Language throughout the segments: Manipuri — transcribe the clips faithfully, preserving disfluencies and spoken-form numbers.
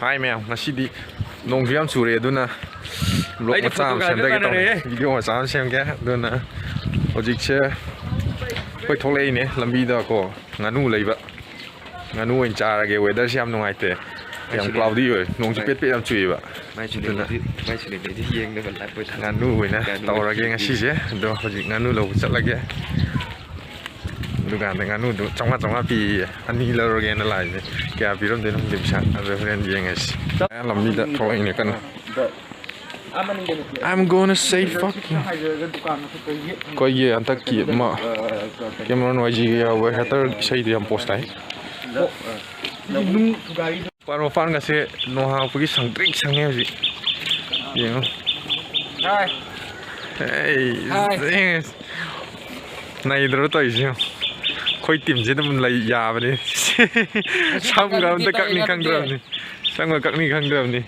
ꯍꯥꯏ ꯃꯌꯥꯝ, ꯉꯁꯤꯗꯤ ꯅꯣꯡꯁꯨ ꯌꯥꯝ ꯆꯨꯔꯦ, ꯑꯗꯨꯅ vlog ꯑꯩꯗꯤ ꯃꯆꯥ ꯑꯃ ꯄꯣꯇꯨꯒꯜꯒ ꯁꯦꯝꯖꯒꯦ ꯇꯧꯅꯤ꯫ ꯃꯥꯟꯅꯔꯦꯍꯦ꯫ Video ꯃꯆꯥ ꯑꯃ ꯁꯦꯝꯒꯦ꯫ ꯑꯗꯨꯅ ꯍꯧꯖꯤꯛꯁꯦ ꯑꯩꯈꯣꯏ ꯊꯣꯛꯂꯛꯏꯅꯦ ꯂꯝꯕꯤꯗꯀꯣ, ꯉꯥꯅꯨ ꯂꯩꯕ꯫ ꯉꯥꯅꯨ ꯑꯣꯏꯅ ꯆꯥꯔꯒꯦ꯫ Weatherꯁꯤ ꯌꯥꯝ ꯅꯨꯡꯉꯥꯏꯇꯦ, ꯌꯥꯝ cloudy ꯑꯣꯏ, ꯅꯣꯡꯁꯨ ꯄꯦꯠ ꯄꯦꯠ ꯌꯥꯝ ꯆꯨꯏꯌꯦꯕ꯫ ꯑꯗꯨꯅ ꯃꯥꯏꯁꯨ ꯂꯩꯇꯦ, ꯌꯦꯡꯅꯕ ꯂꯥꯛꯄ ꯉꯥꯅꯨ ꯑꯣꯏꯅ ꯉꯥꯅꯨ ꯇꯧꯔꯒꯦ ꯑꯣꯏꯅ ꯉꯁꯤꯁꯦ꯫ ꯑꯗꯣ ꯍꯧꯖꯤꯛ ꯉꯥꯅꯨ ꯂꯧꯕ ꯆꯠꯂꯒꯦ꯫ ꯗꯨꯀꯥꯟꯗ ꯉꯥꯅꯨꯗꯣ ꯆꯥꯝꯃꯉꯥ ꯆꯥꯝꯃꯉꯥ ꯄꯤꯌꯦ꯫ ꯑꯅꯤ ꯂꯧꯔꯒꯦꯅ ꯂꯥꯛꯏꯁꯦ꯫ ꯀꯌꯥ ꯄꯤꯔꯝꯗꯣꯏꯅꯣ ꯈꯪꯗꯦ ꯄꯩꯁꯥ꯫ ꯑꯗꯣ ꯍꯣꯔꯦꯟ ꯌꯦꯡꯉꯁꯤ꯫ ꯂꯝꯕꯤꯗ ꯊꯣꯛꯂꯛꯏꯅꯦ ꯀꯟꯅ꯫ I'm gonna say fuck you꯫ ꯑꯩꯈꯣꯏꯒꯤ ꯍꯟꯗꯛꯀꯤ ꯑꯃ Cameron ꯋꯥꯏꯖꯤꯒ ꯌꯥꯎꯕ ꯍꯦꯇꯔ ꯏꯁꯩꯗꯣ ꯌꯥꯝ post ꯇꯥꯏ꯫ ꯃꯄꯥꯟ ꯃꯄꯥꯟꯒꯁꯦ ꯅꯣꯡ ꯍꯥꯡꯉꯛꯄꯒꯤ ꯁꯪꯇ꯭ꯔꯤꯛ ꯁꯪꯉꯦ ꯍꯧꯖꯤꯛ꯫ ꯌꯦꯡꯉꯣ꯫ ꯑꯩ, ꯅꯩꯗ꯭ꯔꯣ ꯇꯧꯔꯤꯁꯦ ꯌꯦꯡꯉꯣ꯫ ꯑꯩꯈꯣꯏ teamꯁꯦ ꯑꯗꯨꯝ ꯂꯩ ꯌꯥꯕꯅꯤ꯫ ꯁꯝꯒ ꯑꯝꯇ ꯀꯛꯅꯤ ꯈꯪꯗ꯭ꯔꯕꯅꯤ꯫ ꯁꯝꯒ ꯀꯛꯅꯤ ꯈꯪꯗ꯭ꯔꯕꯅꯤ꯫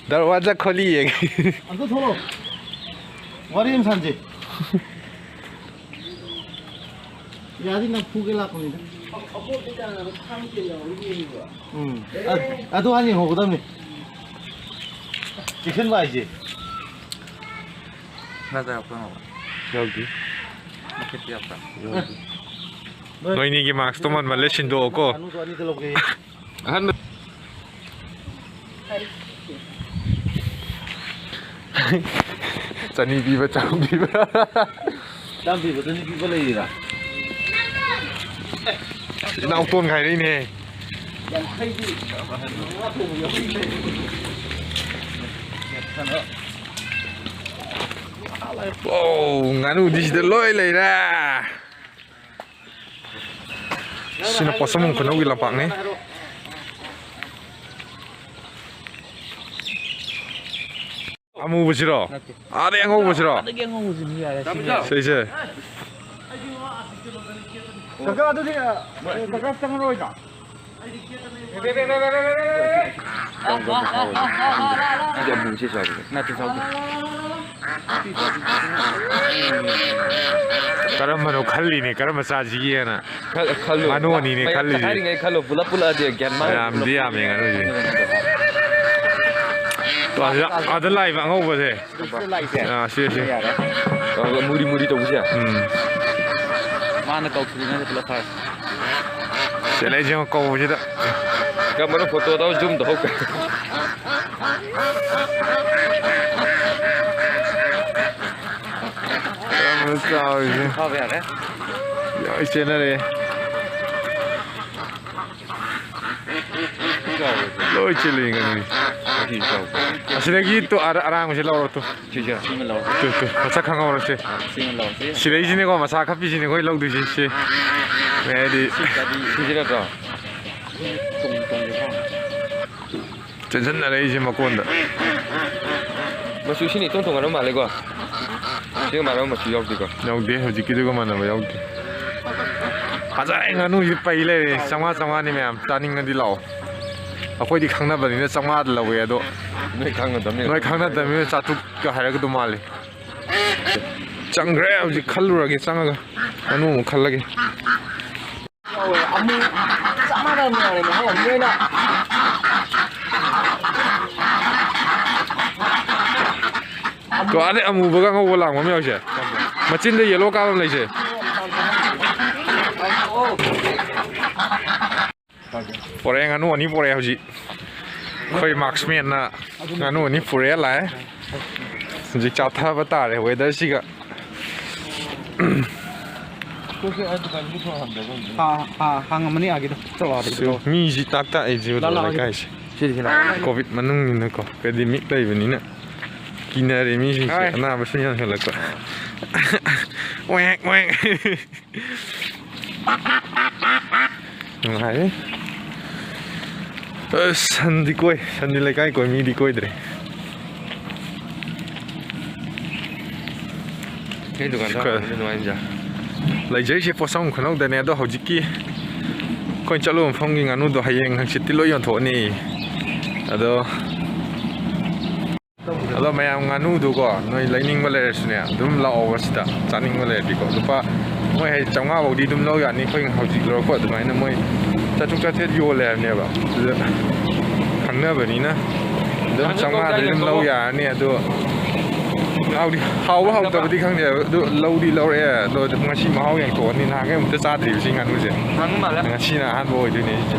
ꯗꯔꯋꯥꯖꯥ ꯈꯣꯂꯤꯌꯦ꯫ ꯑꯝꯇ ꯊꯣꯛꯂꯛꯑꯣ꯫ ꯋꯥꯔꯤ ꯑꯃ ꯁꯥꯟꯁꯦ꯫ ꯌꯥꯗꯤ ꯅꯪ ꯐꯨꯒꯦ ꯂꯥꯛꯄꯅꯤꯗ꯫ ꯎꯝ꯫ ꯑ-, ꯑꯗꯨ ꯍꯥꯟꯅ ꯌꯦꯡꯍꯧꯒꯗꯕꯅꯤ꯫ ꯆꯦꯛꯁꯤꯟꯕ ꯍꯥꯏꯁꯦ꯫ ꯅꯠꯇ꯭ꯔ ꯌꯥꯎꯔꯛꯄ꯭ꯔꯣ? ꯌꯥꯎꯗꯦ꯫ ꯃꯈꯦꯠꯇꯤ ꯌꯥꯎꯕ꯭ꯔꯥ? ꯌꯥꯎꯗꯦ꯫ ꯅꯣꯏꯅꯤꯒꯤ maskꯇꯣ ꯃꯟꯃꯜꯂꯦ, ꯁꯤꯟꯗꯣꯛꯑꯣꯀꯣ꯫ ꯉꯥꯅꯨꯗꯣ ꯑꯅꯤꯗ ꯂꯧꯒꯦ꯫ ꯑꯍꯟ꯫ ꯆꯅꯤ ꯄꯤꯕ, ꯆꯍꯨꯝ ꯄꯤꯕ꯫ ꯆꯥꯝ ꯄꯤꯕ, ꯆꯅꯤ ꯄꯤꯕ ꯂꯩꯔꯤꯔꯥ? ꯏꯅꯥꯎꯇꯣꯟ ꯈꯥꯏꯔꯛꯏꯅꯦ꯫ ꯌꯥꯡꯈꯩꯗꯤ꯫ ꯑꯣ, ꯉꯥꯅꯨꯗꯤ ꯁꯤꯗ ꯂꯣꯏ ꯂꯩꯔꯦ꯫ ꯁꯤꯅ ꯄꯣꯠꯁꯪꯕꯝ ꯈꯨꯅꯧꯒꯤ ꯂꯝꯄꯥꯛꯅꯤ꯫ ꯑꯃꯨꯕꯁꯤꯔꯣ? ꯅꯠꯇꯦ꯫ ꯑꯥꯗꯩ ꯑꯉꯧꯕꯁꯤꯔꯣ? ꯑꯗꯒꯤ ꯑꯉꯧꯕꯁꯤꯅꯤ ꯌꯥꯔꯦ, ꯁꯤꯅꯤ ꯌꯥꯔꯦ꯫ ꯁꯤꯁꯦ꯫ ꯀꯀꯥ, ꯑꯗꯨꯗꯤ, ꯑ, ꯀꯀꯥ ꯆꯪꯉꯔꯣꯏꯗ꯭ꯔꯣ? ꯁꯤꯗꯤ ꯑꯃꯨꯕꯁꯤ ꯆꯥꯎꯕꯁꯦ꯫ ꯅꯠꯇꯦ, ꯆꯥꯎꯗꯦ꯫ ꯀꯔꯝꯕꯅꯣ ꯈꯜꯂꯤꯅꯦ, ꯀꯔꯝꯕ ꯆꯥꯁꯤꯒꯦꯅ꯫ ꯈꯜ- ꯈꯜꯂꯨ꯫ ꯉꯥꯅꯨ ꯑꯅꯤꯅꯦ ꯃꯌꯥꯝ ꯈꯜꯂꯤꯁꯦ꯫ ꯆꯈꯥꯏꯔꯤꯉꯩ ꯈꯜꯂꯨ, ꯄꯨꯂꯞ ꯄꯨꯜꯂꯛꯑꯗꯤ ꯒ꯭ꯌꯥꯟ ꯃꯥꯡꯉꯦ꯫ ꯌꯥꯝꯗꯤ ꯌꯥꯝꯃꯦ ꯉꯥꯅꯨꯁꯦ꯫ ꯑꯗ, ꯑꯗ ꯂꯥꯛꯏꯕ ꯑꯉꯧꯕꯁꯦ꯫ ꯑꯥ, ꯁꯤ, ꯁꯤ꯫ ꯑ, ꯃꯨꯔꯤ ꯃꯨꯔꯤ ꯇꯧꯕꯁꯦ꯫ ꯎꯝ꯫ ꯃꯥꯅ ꯀꯧꯁꯤꯜꯂꯤꯉꯩꯗ ꯄꯨꯂꯞ ꯐꯥꯔꯦ꯫ ꯆꯦꯂꯦ ꯌꯦꯡꯉꯣ ꯀꯧꯕꯁꯤꯗ꯫ ꯀꯔꯝꯕꯅ ꯐꯣꯇꯣꯗ ꯖꯨꯝ ꯇꯧꯍꯧ꯫ ꯀꯔꯝꯕꯅ ꯆꯥꯎꯔꯤꯁꯦ? ꯐꯥꯕ ꯌꯥꯔꯦ꯫ ꯂꯣꯏ ꯆꯦꯟꯅꯔꯦ꯫ ꯂꯣꯏ ꯆꯦꯜꯂꯤ ꯉꯥꯅꯨꯁꯦ꯫ ꯑꯁꯤꯗꯒꯤ ꯇꯨ ꯑꯔ-, ꯑꯔꯥꯡꯕꯁꯤ ꯂꯧꯔꯣ ꯇꯨ꯫ ꯁꯤꯁꯦ꯫ ꯁꯤꯃ ꯂꯧꯔꯣ꯫ ꯇꯨ, ꯇꯨ, ꯃꯁꯛ ꯈꯪꯍꯧꯔꯁꯦ꯫ ꯁꯤꯃ ꯂꯧꯔꯁꯤ꯫ ꯁꯤꯗꯩꯁꯤꯅꯦꯀꯣ ꯃꯁꯥ ꯈꯞꯄꯤꯁꯤꯅꯦ ꯑꯩꯈꯣꯏ ꯂꯧꯗꯣꯏꯁꯤ ꯁꯤ꯫ ꯍꯥꯏꯗꯤ ꯁꯤꯗꯗꯤ ꯁꯤꯁꯦ ꯅꯠꯇ꯭ꯔꯣ? ꯇꯣꯡ ꯇꯣꯡꯗꯦꯀꯣ꯫ ꯆꯦꯟꯁꯤꯟꯅꯔꯛꯏꯁꯦ ꯃꯀꯣꯟꯗ꯫ ꯃꯆꯨꯁꯤꯅ ꯏꯇꯣꯡ ꯇꯣꯡꯉꯥꯟꯕ ꯃꯥꯜꯂꯦꯀꯣ꯫ ꯁꯤꯒ ꯃꯥꯟꯅꯕ ꯃꯆꯨ ꯌꯥꯎꯗꯦꯀꯣ꯫ ꯌꯥꯎꯗꯦ, ꯍꯧꯖꯤꯛꯀꯤꯗꯨꯒ ꯃꯥꯟꯅꯕ ꯌꯥꯎꯗꯦ꯫ ꯐꯖꯔꯦ ꯉꯥꯅꯨꯁꯤ ꯄꯩ ꯂꯩꯔꯦ꯫ ꯆꯥꯝꯃꯉꯥ ꯆꯥꯝꯃꯉꯥꯅꯤ ꯃꯌꯥꯝ, ꯆꯥꯅꯤꯡꯉꯗꯤ ꯂꯥꯛꯑꯣ꯫ ꯑꯩꯈꯣꯏꯗꯤ ꯈꯪꯅꯕꯅꯤꯅ ꯆꯥꯝꯃꯉꯥꯗ ꯂꯧꯋꯦ ꯑꯗꯣ꯫ ꯅꯣꯏ ꯈꯪꯒꯗꯕꯅꯤ꯫ ꯅꯣꯏ ꯈꯪꯅꯗꯕꯅꯤꯅ ꯆꯥꯇ꯭ꯔꯨꯛꯀ ꯍꯥꯏꯔꯛꯀꯗꯧ ꯃꯥꯜꯂꯤ꯫ ꯆꯪꯈ꯭ꯔꯦ꯫ ꯍꯧꯖꯤꯛ ꯈꯜꯂꯨꯔꯒꯦ ꯆꯪꯉꯒ꯫ ꯉꯥꯅꯨ ꯑꯃꯨꯛ ꯈꯜꯂꯒꯦ꯫ ꯌꯥꯎꯋꯦ꯫ ꯑꯃꯨꯛ ꯆꯞ ꯃꯥꯟꯅꯅ ꯌꯥꯎꯔꯦ ꯃꯍꯥꯎ ꯑꯃ ꯑꯣꯏꯅ꯫ ꯀꯣ ꯑꯗꯩ ꯑꯃꯨꯕꯒ ꯑꯉꯧꯕ ꯂꯥꯡꯕ ꯑꯃ ꯌꯥꯎꯁꯦ꯫ ꯃꯆꯤꯟꯗ ꯌꯦꯂꯣ ꯀꯥꯕ ꯑꯃ ꯂꯩꯁꯦ꯫ ꯄꯣꯔꯛꯑꯦ, ꯉꯥꯅꯨ ꯑꯅꯤ ꯄꯣꯔꯛꯑꯦ ꯍꯧꯖꯤꯛ꯫ ꯑꯩꯈꯣꯏ ꯃꯥꯛꯁꯃꯦꯟꯅ ꯉꯥꯅꯨ ꯑꯅꯤ ꯄꯨꯔꯛꯑꯦ ꯂꯥꯛꯑꯦ꯫ ꯍꯧꯖꯤꯛ ꯆꯥꯊꯕ ꯇꯥꯔꯦ ꯋꯦꯗꯔꯁꯤꯒ꯫ ꯍꯥꯡꯉꯝꯃꯅꯤ ꯑꯥꯒꯤꯗꯣ꯫ ꯆꯠꯂꯣ ꯑꯥꯗ꯫ ꯁꯤ ꯃꯤꯁꯤ ꯇꯥꯛ ꯇꯥꯛꯏꯁꯤ ꯂꯩꯀꯥꯏꯁꯦ꯫ ꯀꯣꯚꯤꯗ ꯃꯅꯨꯡꯅꯤꯅꯀꯣ ꯄꯦꯟꯗꯦꯃꯤꯛ ꯂꯩꯕꯅꯤꯅ ꯀꯤꯅꯔꯦ ꯃꯤꯁꯤꯡꯁꯦ꯫ ꯑꯅꯥꯕꯁꯨ ꯌꯥꯝ ꯍꯦꯜꯂꯛꯄ꯫ ꯋꯦꯡ ꯋꯦꯡ꯫ ꯅꯨꯡꯉꯥꯏꯔꯦ꯫ ꯑꯁ, ꯁꯟꯗꯤ ꯀꯣꯏ ꯁꯟꯗꯤ ꯂꯩꯀꯥꯏ ꯀꯣꯏ ꯃꯤꯗꯤ ꯀꯣꯏꯗ꯭ꯔꯦ꯫ ꯑꯩ ꯗꯨꯀꯥꯟꯗ ꯈꯔ- ꯍꯥꯡꯕꯅ ꯅꯨꯡꯉꯥꯏꯅꯤꯗ꯫ ꯂꯩꯖꯔꯤꯁꯦ ꯄꯣꯠꯁꯪ ꯈꯨꯅꯧꯗꯅꯦ꯫ ꯑꯗꯣ ꯍꯧꯖꯤꯛꯀꯤ ꯑꯩꯈꯣꯏꯅ ꯆꯠꯂꯨꯕ ꯃꯐꯝꯒꯤ ꯉꯥꯅꯨꯗꯣ ꯍꯌꯦꯡ ꯍꯪꯆꯤꯠꯇꯤ ꯂꯣꯏ ꯌꯣꯟꯊꯣꯛꯑꯅꯤ꯫ ꯑꯗꯣ ꯑꯗꯣ ꯃꯌꯥꯝ, ꯉꯥꯅꯨꯗꯨꯀꯣ, ꯅꯣꯏ ꯂꯩꯅꯤꯡꯕ ꯂꯩꯔꯁꯨꯅꯦ, ꯑꯗꯨꯝ ꯂꯥꯛꯑꯣꯕ ꯁꯤꯗ, ꯆꯥꯅꯤꯡꯕ ꯂꯩꯔꯗꯤꯀꯣ꯫ ꯂꯨꯄꯥ, ꯃꯣꯏ ꯍꯥꯏꯗꯤ ꯆꯥꯝꯃꯉꯥ ꯐꯥꯎꯗꯤ ꯑꯗꯨꯝ ꯂꯧ ꯌꯥꯅꯤ꯫ ꯑꯩꯈꯣꯏ ꯍꯧꯖꯤꯛ ꯂꯧꯔꯛꯄ ꯑꯗꯨꯃꯥꯏꯅ ꯃꯣꯏ ꯆꯥꯇ꯭ꯔꯨꯛ ꯆꯥꯇ꯭ꯔꯦꯠ ꯌꯣꯜꯂꯦ ꯍꯥꯏꯕꯅꯦꯕ꯫ ꯑꯗꯨꯗ ꯈꯪꯅꯕꯅꯤꯅ ꯑꯗꯨꯝ ꯆꯥꯝꯃꯉꯥꯗꯤ ꯑꯗꯨꯝ ꯂꯧ ꯌꯥꯔꯅꯤ꯫ ꯑꯗꯣ ꯍꯥꯎꯗꯤ, ꯍꯥꯎꯕ ꯍꯥꯎꯇꯕꯗꯤ ꯈꯪꯗꯦ, ꯑꯗꯨ ꯂꯧꯗꯤ ꯂꯧꯔꯛꯑꯦ꯫ ꯑꯗꯣ ꯉꯁꯤ ꯃꯍꯥꯎ ꯌꯦꯡꯊꯣꯛꯑꯅꯤ꯫ ꯅꯍꯥꯟꯈꯩ ꯑꯃꯨꯛꯇ ꯆꯥꯗ꯭ꯔꯤꯕ ꯁꯤ ꯉꯥꯅꯨꯁꯦ꯫ ꯉꯥꯅꯨ ꯃꯥꯜꯂꯦ꯫ ꯉꯁꯤꯅ ꯑꯍꯥꯟꯕ ꯑꯣꯏꯗꯣꯏꯅꯦ ꯑꯩꯁꯦ꯫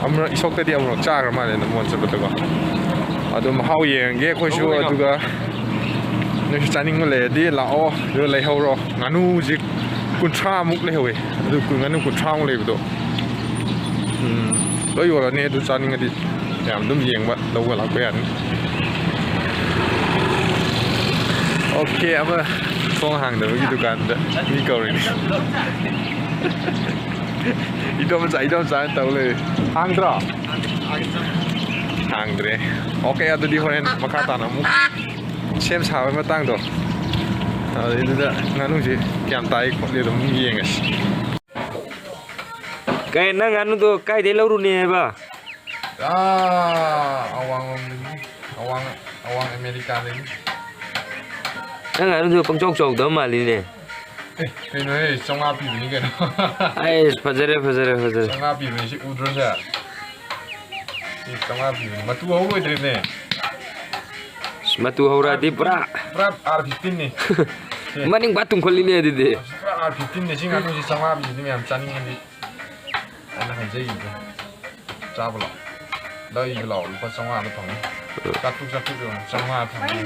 ꯑꯃꯨꯔꯛ, ꯏꯁꯣꯛꯇꯗꯤ ꯑꯃꯨꯔꯛ ꯆꯥꯈ꯭ꯔ ꯃꯥꯜꯂꯦ ꯅꯝꯕꯣꯜ ꯆꯠꯄꯗꯀꯣ꯫ ꯑꯗꯣ ꯃꯍꯥꯎ ꯌꯦꯡꯉꯒꯦ ꯑꯩꯈꯣꯏꯁꯨ꯫ ꯑꯗꯨꯒ ꯅꯣꯏꯁꯨ ꯆꯥꯅꯤꯡꯕ ꯂꯩꯔꯗꯤ ꯂꯥꯛꯑꯣ, ꯑꯗꯨꯒ ꯂꯩꯍꯧꯔꯣ꯫ ꯉꯥꯅꯨꯁꯦ ꯀꯨꯟꯊ꯭ꯔꯥꯃꯨꯛ ꯂꯩꯍꯧꯋꯦ꯫ ꯑꯗꯨ ꯀꯨ-, ꯉꯥꯅꯨ ꯀꯨꯟꯊ꯭ꯔꯥꯃꯨꯛ ꯂꯩꯕꯗꯣ, ꯎꯝ, ꯂꯣꯏ ꯌꯣꯜꯂꯅꯤ꯫ ꯑꯗꯨ ꯆꯥꯅꯤꯡꯉꯗꯤ ꯃꯌꯥꯝ ꯑꯗꯨꯝ ꯌꯦꯡꯕ, ꯂꯧꯕ ꯂꯥꯛꯄ ꯌꯥꯅꯤ꯫ ꯑꯣꯀꯦ, ꯑꯃ ꯊꯣꯡ ꯍꯥꯡꯗꯕꯒꯤ ꯗꯨꯀꯥꯟꯗ ꯃꯤ ꯀꯧꯔꯤꯅꯤ꯫ ꯏꯗꯣꯝꯆꯥ, ꯏꯗꯣꯝꯆꯥꯅ ꯇꯧ ꯂꯩꯔꯦ꯫ ꯍꯥꯡꯗ꯭ꯔꯣ? ꯍꯥꯡꯗ꯭ꯔꯦ꯫ ꯑꯣꯀꯦ, ꯑꯗꯨꯗꯤ ꯍꯣꯔꯦꯟ ꯃꯈꯥ ꯇꯥꯅ ꯑꯃꯨꯛ ꯁꯦꯝ ꯁꯥꯕꯒꯤ ꯃꯇꯥꯡꯗꯣ, ꯑꯗꯨꯗꯩꯗꯨꯗ ꯉꯥꯅꯨꯁꯦ ꯀꯌꯥꯝ ꯇꯥꯏ ꯈꯣꯠꯂꯤ ꯑꯗꯨꯝ ꯌꯦꯡꯉꯁꯤ꯫ ꯀꯩ, ꯅꯪ ꯉꯥꯅꯨꯗꯣ ꯀꯥꯏꯗꯩ ꯂꯧꯔꯨꯅꯤ ꯍꯥꯏꯕ? ꯑꯥ, ꯑꯋꯥꯡꯂꯣꯝꯗꯒꯤ, ꯑꯋꯥꯡ, ꯑꯋꯥꯡ ꯑꯃꯦꯔꯤꯀꯥꯗꯒꯤ꯫ ꯅꯪ ꯉꯥꯅꯨꯗꯣ ꯄꯪꯆꯥꯎ ꯆꯥꯎꯗꯕ ꯃꯥꯜꯂꯤꯅꯦ꯫ ꯑꯦ, ꯀꯩꯅꯣꯍꯦ, ꯆꯥꯝꯃꯉꯥ ꯄꯤꯕꯅꯤ ꯀꯩꯅꯣ꯫ ꯑꯩꯁ, ꯐꯖꯔꯦ, ꯐꯖꯔꯦ, ꯐꯖꯔꯦ꯫ ꯆꯥꯝꯃꯉꯥ ꯄꯤꯕꯅꯤ ꯁꯤ, ꯎꯗ꯭ꯔꯣ ꯁꯦ? ꯁꯤ ꯆꯥꯝꯃꯉꯥ ꯄꯤꯕꯅꯤ, ꯃꯇꯨ ꯍꯧꯔꯣꯏꯗ꯭ꯔꯤꯕꯅꯦ꯫ ꯑꯁ, ꯃꯇꯨ ꯍꯧꯔꯛꯑꯗꯤ ꯄꯨꯔꯥ ꯄꯨꯔꯥ ꯑꯥꯔ ꯐꯤꯐꯇꯤꯟꯅꯤ꯫ ꯃꯅꯤꯡ ꯄꯥ ꯇꯨꯝꯈꯠꯂꯤꯅꯦ ꯑꯗꯨꯗꯤ꯫ ꯄꯨꯔꯥ ꯑꯥꯔ ꯐꯤꯐꯇꯤꯟꯅꯤ꯫ ꯁꯤ ꯉꯥꯅꯨꯁꯤ ꯆꯥꯝꯃꯉꯥ ꯄꯤꯕꯅꯤ, ꯃꯌꯥꯝ ꯆꯥꯅꯤꯡꯉꯗꯤ꯫ ꯑꯩꯅ ꯍꯥꯏꯖꯈꯤꯕꯗꯣ ꯆꯥꯕ ꯂꯥꯛꯑꯣ꯫ ꯂꯩꯕ ꯂꯥꯛꯑꯣ, ꯂꯨꯄꯥ ꯆꯥꯝꯃꯉꯥꯗ ꯐꯪꯅꯤ꯫ ꯆꯥꯇ꯭ꯔꯨꯛ, ꯆꯥꯇ꯭ꯔꯨꯛ ꯌꯣꯟꯕ ꯆꯥꯝꯃꯉꯥ ꯐꯪꯅꯤ꯫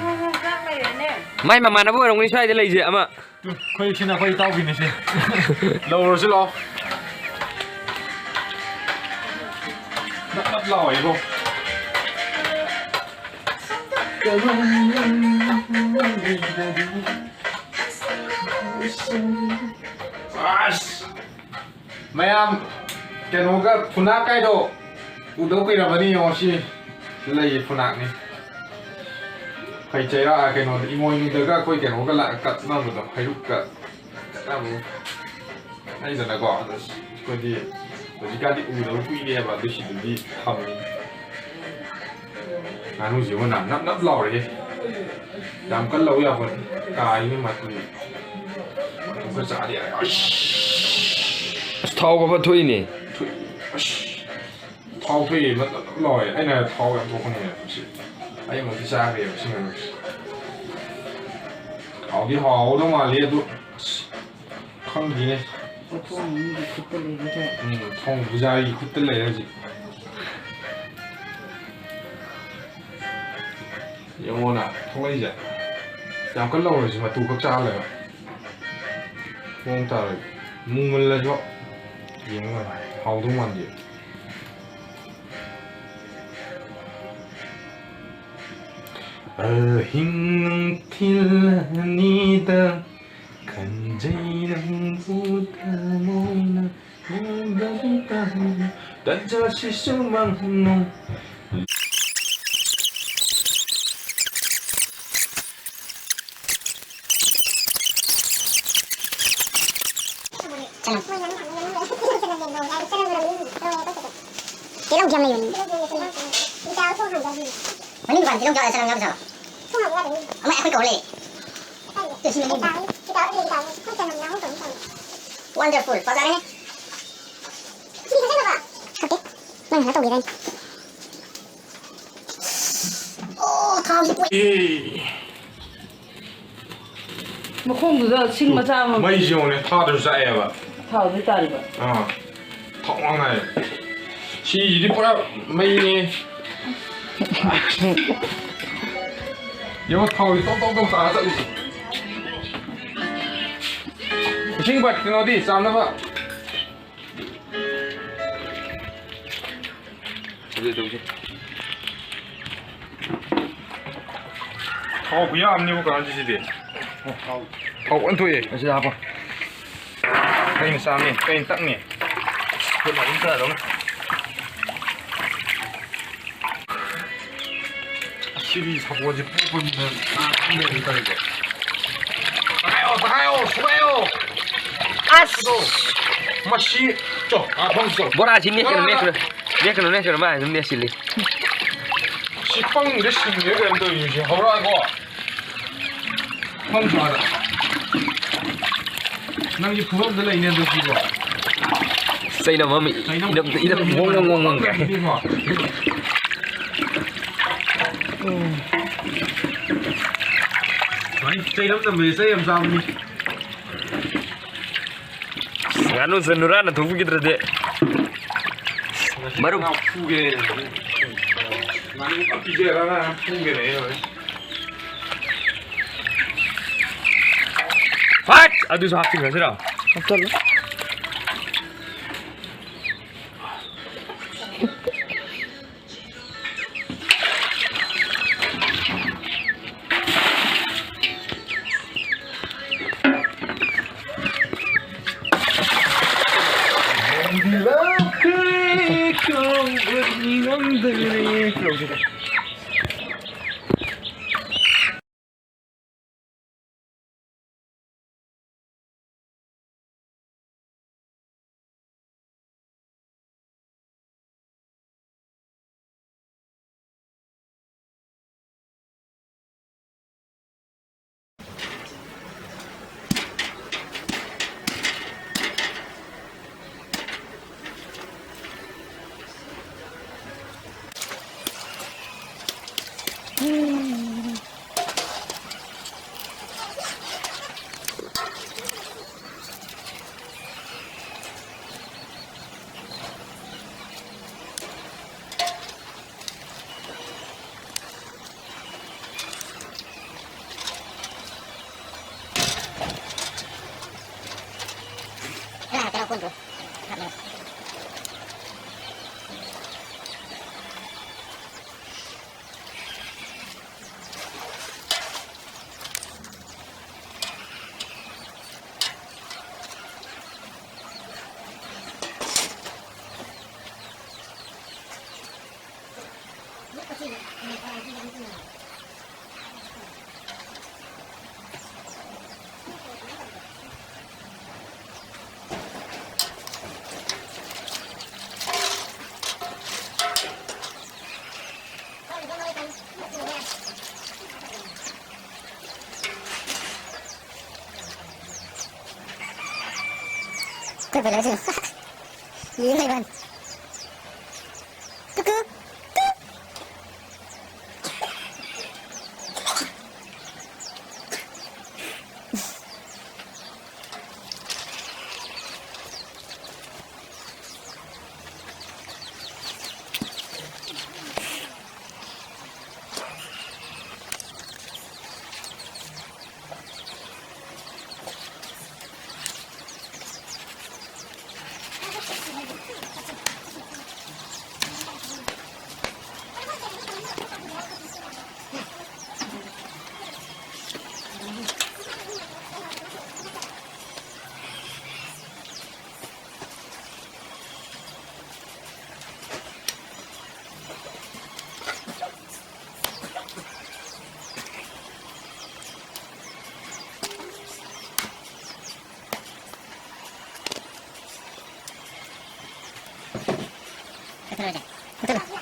ꯃꯥꯏ ꯃꯃꯥꯟꯅꯕ ꯑꯣꯏꯔꯝꯒꯅꯤ ꯁ꯭ꯋꯥꯏꯗ ꯂꯩꯁꯦ ꯑꯃ꯫ ꯑꯩꯈꯣꯏ ꯁꯤꯅ ꯑꯩꯈꯣꯏ ꯏꯇꯥꯎꯒꯤꯅꯤꯁꯦ꯫ ꯂꯧꯔꯁꯤ ꯂꯥꯛꯑꯣ꯫ ꯅꯞ ꯅꯞ ꯂꯥꯎꯋꯦꯕꯣ꯫ ꯑꯁ! ꯃꯌꯥꯝ, ꯀꯩꯅꯣꯒ, ꯐꯨꯅꯥꯛ ꯀꯥꯏꯗꯣ ꯎꯗꯧ ꯀꯨꯏꯔꯝꯃꯅꯤ꯫ ꯌꯦꯡꯉꯣ, ꯁꯤ ꯂꯩꯌꯦ, ꯐꯨꯅꯥꯛꯅꯤ꯫ ꯀꯩ ꯆꯩꯔꯥ, ꯀꯩꯅꯣꯗ, ꯏꯃꯣꯏꯅꯨꯗꯒ ꯑꯩꯈꯣꯏ ꯀꯩꯅꯣꯒ ꯂꯥꯛꯑ ꯀꯠꯅꯕꯗꯣ, ꯍꯩꯔꯨꯛꯀ ꯀꯠꯅꯕꯗꯣ꯫ ꯑꯩꯗꯅꯀꯣ, ꯑꯗꯣ ꯑꯩꯈꯣꯏꯗꯤ ꯍꯧꯖꯤꯛꯀꯥꯟꯗꯤ ꯎꯗꯕ ꯀꯨꯏꯔꯦꯕ, ꯑꯗꯨ ꯁꯤꯗꯗꯤ ꯊꯝꯃꯤ꯫ ꯉꯥꯅꯨꯁꯤꯕꯨ ꯅꯞ ꯅꯞ ꯂꯥꯎꯔꯦꯍꯦ꯫ ꯌꯥꯝ ꯀꯟꯅ ꯂꯧ ꯌꯥꯄꯣꯠ꯫ ꯀꯥꯏꯅꯤ ꯃꯇꯨ꯫ ꯃꯇꯨ ꯈꯔ ꯆꯥꯗꯤ ꯌꯥꯔꯦ꯫ ꯑꯁ! ꯑꯁ, ꯊꯥꯎꯒ ꯐꯠ ꯊꯣꯛꯏꯅꯦ꯫ ꯊꯣꯛꯏ꯫ ꯑꯁ! ꯊꯥꯎ ꯊꯣꯛꯏ, ꯃꯇꯨꯝ ꯃꯇꯨꯝ ꯂꯥꯎꯋꯦ꯫ ꯑꯩꯅ ꯊꯥꯎ ꯌꯥꯝ ꯊꯣꯛꯄꯅꯦ ꯁꯤ꯫ ꯑꯩ ꯑꯃꯨꯛꯇꯤ ꯆꯥꯈ꯭ꯔꯦꯕ ꯁꯤ ꯉꯥꯅꯨꯁꯦ꯫ ꯍꯥꯎꯗꯤ ꯍꯥꯎꯗꯧ ꯃꯥꯜꯂꯤ ꯑꯗꯨ꯫ ꯑꯁ! ꯈꯪꯗꯦꯅꯦ꯫ ꯃꯊꯣꯡ ꯃꯤꯒꯤ ꯈꯨꯠꯇ ꯂꯩꯔꯦ꯫ ꯎꯝ, ꯊꯣꯡ ꯄꯨꯖꯥꯔꯤꯒꯤ ꯈꯨꯠꯇ ꯂꯩꯔꯦ ꯍꯧꯖꯤꯛ꯫ ꯌꯦꯡꯉꯣꯅ ꯊꯣꯛꯂꯛꯏꯁꯦ꯫ ꯌꯥꯝ ꯀꯟꯅ ꯂꯧꯔꯁꯤ, ꯃꯇꯨ ꯈꯛ ꯆꯥꯍꯜꯂꯒ꯫ ꯃꯑꯣꯡ ꯇꯥꯔꯣꯏ꯫ ꯃꯨꯃꯜꯂꯁꯨ ꯌꯦꯡꯉꯣ, ꯍꯥꯎꯗꯧ ꯃꯥꯟꯗꯦ꯫ ꯑꯍꯤꯡ ꯅꯨꯡꯊꯤꯜ ꯑꯅꯤꯗ ꯈꯟꯖꯩ ꯅꯪꯕꯨ ꯊꯃꯣꯏꯅ ꯃꯨꯟꯗꯕꯤ ꯇꯥꯍꯜꯂꯤ꯫ ꯇꯟꯖꯥꯁꯤꯁꯨ ꯃꯥꯡꯍꯟꯅꯨ꯫ ꯇꯤꯜꯍꯧ ꯌꯥꯝ ꯂꯩꯕꯅꯤ꯫ ꯃꯅꯤꯡ ꯗꯨꯀꯥꯟ ꯇꯤꯜꯍꯧ ꯌꯥꯎꯔ ꯆꯅꯝ ꯌꯥꯎꯗ꯭ꯔꯣ? ꯑꯃ ꯑꯩꯈꯣꯏ ꯀꯧ ꯂꯩ꯫ Wonderful. ꯐꯖꯔꯦ꯫ ꯍꯥꯞꯇꯦ꯫ ꯅꯪ ꯀꯩꯅꯣ ꯇꯧꯒꯦꯗꯥꯏꯅꯦ꯫ ꯑꯣ, ꯊꯥꯎꯁꯤ ꯄꯣꯛ-꯫ ꯑꯦ꯫ ꯃꯈꯣꯡꯗꯨꯗ ꯁꯤꯡ ꯃꯆꯥ ꯑꯃ꯫ ꯃꯩꯁꯤ ꯌꯦꯡꯉꯨꯅꯦ, ꯊꯥꯗ꯭ꯔꯁꯨ ꯆꯥꯛꯑꯦꯕ꯫ ꯊꯥꯎꯗꯩ ꯇꯥꯔꯤꯕ꯫ ꯑꯥ꯫ ꯊꯥꯎ ꯉꯥꯡ ꯉꯥꯏ꯫ ꯁꯤꯁꯤꯗꯤ ꯄꯨꯔꯥ ꯃꯩꯅꯦ꯫ ꯌꯦꯡꯉꯣ, ꯊꯥꯎꯁꯤ ꯇꯧ ꯇꯧ ꯇꯧ ꯇꯥꯔ ꯆꯠꯂꯤꯁꯦ꯫ ꯏꯁꯤꯡ ꯕꯠ-, ꯀꯩꯅꯣꯗꯤ ꯆꯥꯝꯅꯕ꯫ ꯇꯧꯁꯦ, ꯇꯧꯁꯦ꯫ ꯊꯥꯎ ꯈꯨꯌꯥꯝ ꯑꯃꯅꯦꯕꯨ ꯀꯅꯥ ꯁꯤꯗꯤ? ꯊꯥꯎ ꯐꯖꯅ ꯊꯣꯛꯑꯦ꯫ ꯑꯁꯤꯗ ꯍꯥꯞꯄꯣ꯫ ꯀꯩꯅ ꯆꯥꯝꯅꯤ? ꯀꯩꯅ ꯇꯛꯅꯤ? ꯈꯨꯠꯅ ꯑꯗꯨꯝ ꯇꯛꯑꯗꯧꯅꯤ꯫ ꯑꯁ, ꯁꯤꯗꯤ ꯁꯥꯄꯣꯟꯁꯦ ꯄꯣꯞꯄꯅꯤꯅ ꯅꯥ ꯈꯪꯗꯦ ꯑꯗꯨꯝ ꯇꯧꯔꯤꯁꯦ꯫ ꯇꯛꯈꯥꯏꯌꯣ, ꯇꯛꯈꯥꯏꯌꯣ, ꯁꯨꯒꯥꯏꯌꯣ꯫ ꯑꯁ! ꯃꯁꯤ, ꯆꯣ, ꯑꯥ, ꯐꯝ ꯆꯣ꯫ ꯕꯣꯔꯥꯁꯤ ꯅꯦꯛꯀꯅꯨ, ꯅꯦꯛꯀꯅꯨ꯫ ꯅꯦꯛꯀꯅꯨ, ꯅꯦꯛꯀꯅꯨ, ꯃꯥ ꯑꯗꯨꯝ ꯅꯦꯛꯁꯤꯜꯂꯤ꯫ ꯁꯤ ꯄꯪꯉꯤꯔ ꯁꯤꯡꯉꯤꯔ ꯀꯩꯅꯣ ꯇꯧꯔꯤꯁꯦ, ꯍꯧꯔꯛꯑꯒꯣ꯫ ꯐꯝ ꯁꯥꯔ꯫ ꯅꯪꯒꯤ ꯐꯨꯐꯝꯗ ꯂꯩꯅꯦ ꯑꯗꯨ ꯁꯤꯕꯣ꯫ ꯆꯩꯅꯝ ꯑꯃ ꯆꯩꯅꯝ ꯏꯅꯝꯗ ꯏꯅꯝ ꯋꯣꯡ ꯋꯣꯡ ꯋꯣꯡ ꯋꯣꯡ ꯀꯥꯏ꯫ ꯁꯤꯕꯣ꯫ ꯁꯨꯃꯥꯏꯅ ꯆꯩꯅꯝ ꯅꯝꯕꯁꯦ ꯆꯩ ꯌꯥꯝ ꯆꯥꯕꯅꯤ꯫ ꯉꯥꯅꯨ ꯆꯟꯅꯨꯔꯥꯅ ꯊꯣꯛꯄꯤꯈꯤꯗ꯭ꯔꯗꯤ꯫ ꯃꯔꯨꯞ꯫ ꯉꯥ ꯐꯨꯒꯦ꯫ ꯉꯥꯅꯨ ꯄꯤꯖꯔꯒ ꯐꯨꯒꯦꯅꯦ꯫ ꯐꯠ! ꯑꯗꯨꯁꯨ ꯍꯥꯞꯆꯤꯟꯈ꯭ꯔꯁꯤꯔꯣ? ꯍꯥꯞꯆꯜꯂꯨ꯫ ꯄꯦꯂꯥꯁꯤꯅ꯫ ꯌꯦꯡ ꯂꯩꯕ꯫ ꯀꯨꯀꯨ꯫ ꯀꯛꯊꯠꯂꯣ ꯏꯆꯦ꯫ ꯀꯛꯊꯠꯂꯣ꯫